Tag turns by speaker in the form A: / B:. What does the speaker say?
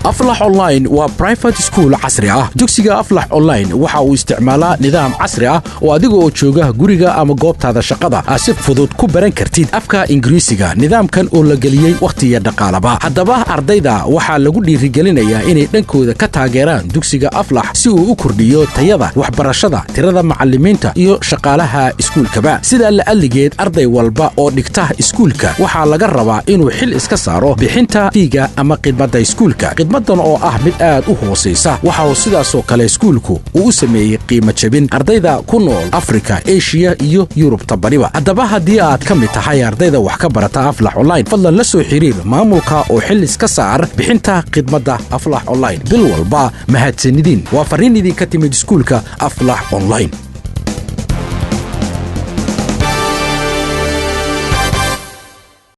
A: Aflax Online waa private school casri ah. Dugsiga Aflax Online waxa uu isticmaalaa nidaam casri ah oo adiga oo jooga guriga ama goobtaada shaqada aad si fudud ku baran kartid afka Ingiriisiga, nidaamkan oo la geliyey wakhti iyo dhaqaalaba. Haddaba ardayda waxaa lagu dhiirigelinayaa inay dhankooda ka taageeraan dugsiga Aflax si uu u kordhiyo tayada waxbarashada, tirada macallimiinta iyo shaqaalaha iskuulkaba. Sidaa la adligeed, arday walba oo dhigta iskuulka waxaa laga rabaa inuu xil iska saaro bixinta fee-ga ama khidmadda iskuulka, khidmadan oo ah mid aad u hoosaysa. Waxa uu sidaasoo kale iskuulku uu u sameeyey qiimo jebin ardayda ku nool Afrika, Eshiya iyo Yurubta bariba. Haddaba haddii aad ka mid tahay ardayda wax ka barata Aflax Online, fadlan la soo xiriir maamulka oo xil iska saar bixinta khidmadda Aflax Online bil walba. Mahadsanidin. Waa farriin idinka timid iskuulka Aflax Online.